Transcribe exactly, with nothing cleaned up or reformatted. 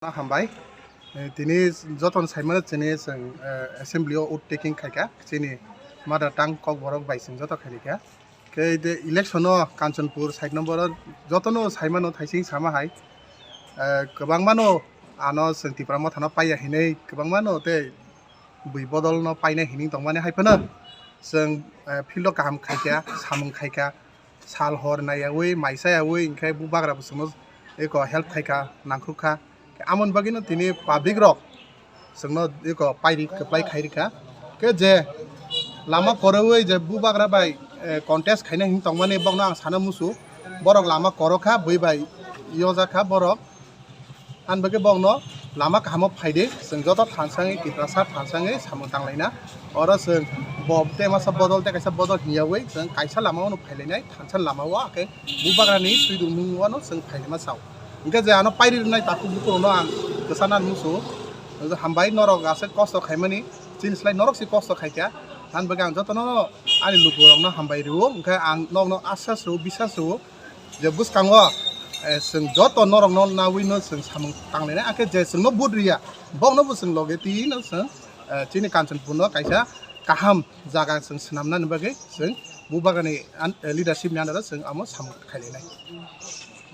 Hambai. Eh, tini jotono saimano chini chwng, eh, assembly o vote taking khaikha, chini mother tongue Kokborok bai chwng joto khairikha. Khe de election o Kanchanpur side number o jotono saimano thaising sama hai, eh, kwbangmano ano chwng Tipra Mothano paiya hinwi kwbangmano tei bui bodolno painai hinwi tongmani hai phano chwng, eh, field o kaham khaikha, samung khaikha, sal hor naiyawi, mai chayawi, hinkhe bubagra bo chwngno eko help khaikha, nangkhukkha. Amoni bagwino tini public rok chwngno eko pairi kwplai khairikha. Khe je lama kwrwi je bubagra bai, eh, contest khaina hinwi tongmani bokno ang sana musu, borok lama kwrwkha, bui bai yojakha borok. Ani bagwi bokno lama kahamo phaidi, chwng joto thansangwi, Tiprasa thansangwi samung tanglaina. Oro chwng bo tei masa bodol tei kaisa bodol hinyawi chwng kaisa lama ono phailainai, thansa lama o, hakhe bubagrani twidulmung wano chwng phailaima sao. Hinkhe je ano pairi rwnai takhuk bukurokno ang kwchana musu. Hambai norok aswk kosto khaimani, chini slai norok se kosto khaikha. Ani bagwi ang jotono ani lukurokno hambai rwo, hinkhe ang nokno asas rwo, bisas rwo. Je bwskango, eh, chwng joto norokno nawino chwng samung tanglainai, hakhe je chwngno vote riya, bokno bo chwng loge twi no chwng, eh, chini Kanchanpurno kaisa kaham jaga chwng swnamnani bagwi chwng bubagrani an-, eh, leadership ni under o chwng amo samung khailainai.